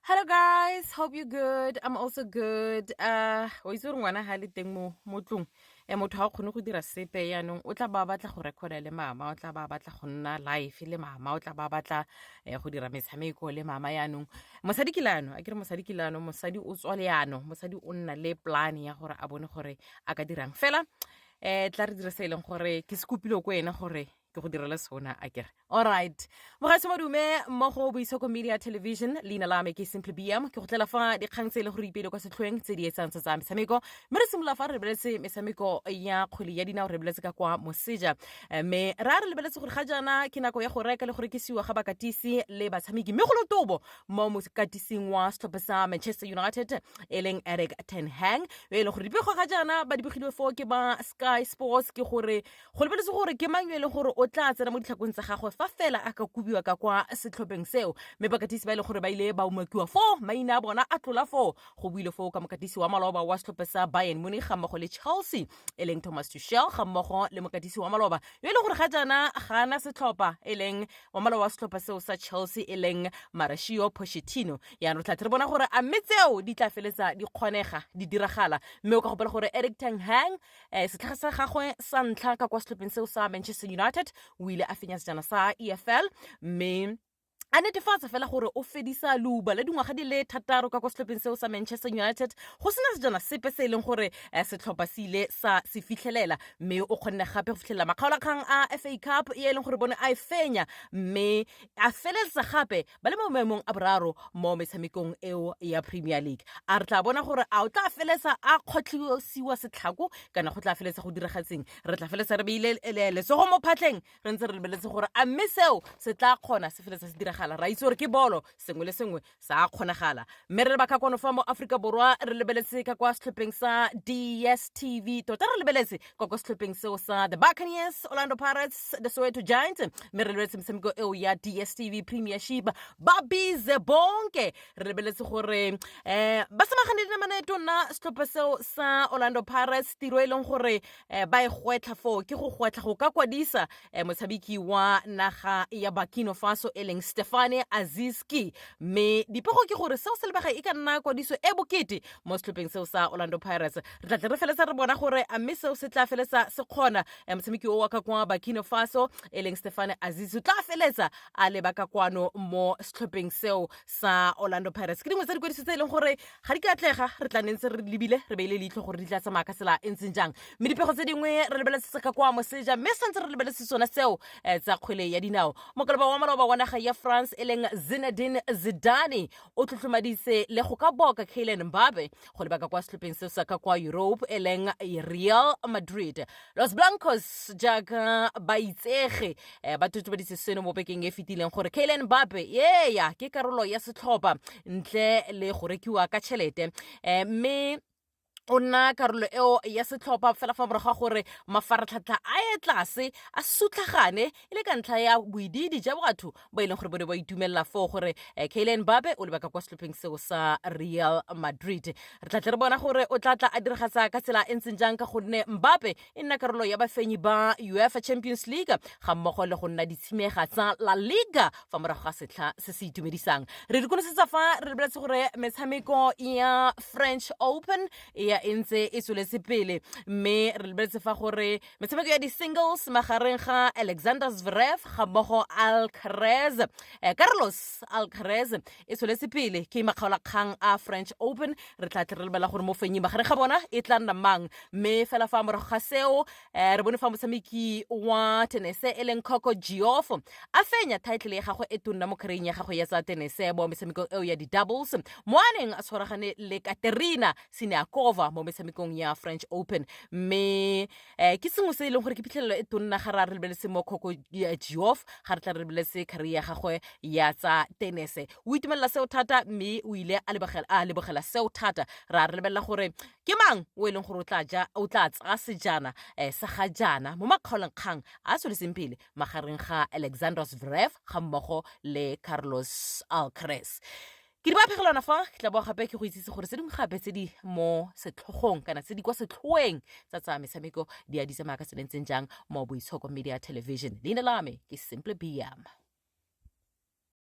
Hello guys, hope you good. I'm also good. O itse gore ngwana ha le teng mo mo tlong, e motho ga o kgone go dira sepe yaanong o tla ba batla go recorda le mama, o tla ba batla go nna live le mama, o tla ba batla go dira metshameko le mama yaanong. Mosadi ke leano, a kere mosadi ke leano, mosadi o tswa leano, mosadi o nna le plan ya gore a bone gore a ka dirang. Fela tla re dire se e leng gore ke se kopile ko ena gore ke go direla sona a kere alright mogaetsho madume mmogo Boitshoko Media Television. Leina la me ke Simply BM, ke go tlela fa dikgang tse e leng gore ipeile kwa setlhoeng tse di etsang tsa tsa metshameko, mme re simolola fa re lebeletse metshameko ya kgwele ya dinao, re lebeletse ka kwa moseja. Mme ra re lebeletse gore ga jaana ke nako ya go reka le go rekisiwa ga bakatisi le batshameki, mme go lotobo mo mokatising wa setlhopha sa Manchester United e leng Eric ten Hag, e leng gore dipego ga jaana ba di begilwe foo ke ba Sky Sports, ke gore go lebeletse gore ke mang yo e leng gore o tla tsena mo ditlhakong tsa gagwe fa fela a ka kobiwa ka kwa setlhopheng seo. Mme bakatisi ba e leng gore ba ile ba umakiwa foo, maina a bona a tlola foo, go buile foo ka mokatisi wa maloba wa setlhopha sa Bayern Munich ga mmogo le Chelsea e leng Thomas Tuchel, ga mmogo le mokatisi wa maloba yo e leng gore ga jaana ga ana setlhopha, e leng wa maloba wa setlhopha seo sa Chelsea e leng Mauricio Pochettino. Yaanong tla re bona gore a mme tseo di tla feletsa di kgonega di diragala. Mme o ka gopola gore Eric ten Hag, setlhaga sa gagwe sa ntlha ka kwa setlhopheng seo sa Manchester United, o ile a fenya sejana sa EFL, mme a netefatsa fela gore o fedisa leuba la dingwaga di le 6 ka kwa setlhopheng seo sa Manchester United go sena sejana sepe se e leng gore setlhopha se ile sa se fitlhelela. Mme o kgonne gape go fitlhelela makgaolakgang a FA Cup e leng gore bone a e fenya, mme a feleletsa gape ba le mo maemong a boraro mo metshamekong eo ya Premier League. A re tla bona gore a o tla feletsa a kgotlhisiwa setlhako kana go tla feletsa go diragatseng. Re tla feletsa re beile letsogo mo phatlheng re ntse re lebeletse gore a mme seo se tla kgona se feletsa se diragala. Ra itse gore ke bolo, sengwe le sengwe sa kgonagala. Mme re leba ka kwano fa mo Aforika Borwa, re lebeletse ka kwa setlhopheng sa DStv, tota re lebeletse kwa kwa setlhopheng seo sa the Buccaneers, Orlando Pirates, the Soweto Giants, mme re lebeletse metshameko eo ya DStv Premiership. Ba bize bonke, re lebeletse gore ba samagane le namane tona setlhopha seo sa Orlando Pirates. Tiro e leng gore ba e gwetlha foo ke go gwetlha go ka kwadisa motshameki wa naga ya Burkina Faso e leng Stefane Aziz Ki, mme dipego ke gore seo se lebega e ka nna kwadiso e bokete mo setlhopheng seo sa Orlando Pirates. Re tla tle re feletsa re bona gore a mme seo se tla feletsa se kgona. Motshameki o wa ka kwa Burkina Faso e leng Stefane Aziz o tla feletsa a leba ka kwano mo setlhopheng seo sa Orlando Pirates. Ke dingwe tsa dikwadiso tse e leng gore ga di ka atlega, re tla nentse re lebile re beile leitlho gore di tla tsamaya ka tsela e ntseng jang. Mme dipego tse dingwe re lebeletse se ka kwa moseja, mme santse re lebeletse sone seo tsa kgwele ya dinao. Mokaloba wa maloba wa naga ya France e leng Zinedine Zidane o tlotlomaditse le go ka boka Kylian Mbappe go lebaka kwa setlhopheng seo sa ka kwa Europe e leng Real Madrid. Los Blancos jaaka ba itsege ba totobaditse seno mo bekeng e fetileng gore Kylian Mbappe eya ke karolo ya setlhopha ntle le go rekiwa ka tšhelete, mme o nna karolo eo ya setlhopha fela fa morago ga gore mafaratlhatlha a ye tlase a sutlhagane e le ka ntlha ya boidiidi ja batho ba e leng gore bone ba itumelela foo gore Kylian Mbappe o lebaka kwa setlhopheng seo sa Real Madrid. Re tla tle re bona gore o tla tla a diragatsa ka tsela e ntseng jang, ka gonne Mbappe e nna karolo ya bafenyi ba UEFA Champions League ga mmogo le go nna ditshimega tsa La Liga fa morago ga setlha se se itumedisang. Re dikolosetsa fa re lebeletse gore metshameko ya French Open e ya e ntse e tsweletse pele, mme re lebeletse fa gore metshameko ya di-singles magareng ga Alexander Zverev ga mmogo Alcaraz, Carlos Alcaraz e tsweletse pele ke makgaolakgang a French Open. Re tla tle re lebela gore mo fenying magareng ga bona e tla nna mang. Mme fela fa morago ga seo, re bone fa motshameki wa tenese e leng Coco Gauff a fenya title ya gagwe e tonna mo kry-ing ya gagwe ya tsa tenese mo metshamekong eo ya di-doubles, mo a neng a tshwaragane le Katerina Siniakova mo metshamekong ya French Open. Mme ke sengwe se e leng gore ke phitlhelelo e tonna ga re a re lebeletse mo Coco Gauff, ga re tla re lebeletse career ya gagwe ya tsa tenese. O itumelela seo thata, mme o ile a lebogela seo thata. Ra re lebelela gore ke mang o e leng gore o tla ja o tla tsaya sejana sa ga jaana mo makgaolakgang a tsweletseng pele magareng ga Alexander Zverev ga mmogo le Carlos Alcaraz. Ke di ba phegelwana fa ke tla boa gape ke go itsise gore tse dingwe gape tse di mo setlhogong kana tse di kwa setlhoeng tsa metshameko di a di tsamaya ka tseleng ntseng jang mo Boitshoko Media Television. Leina la me ke Simple BM.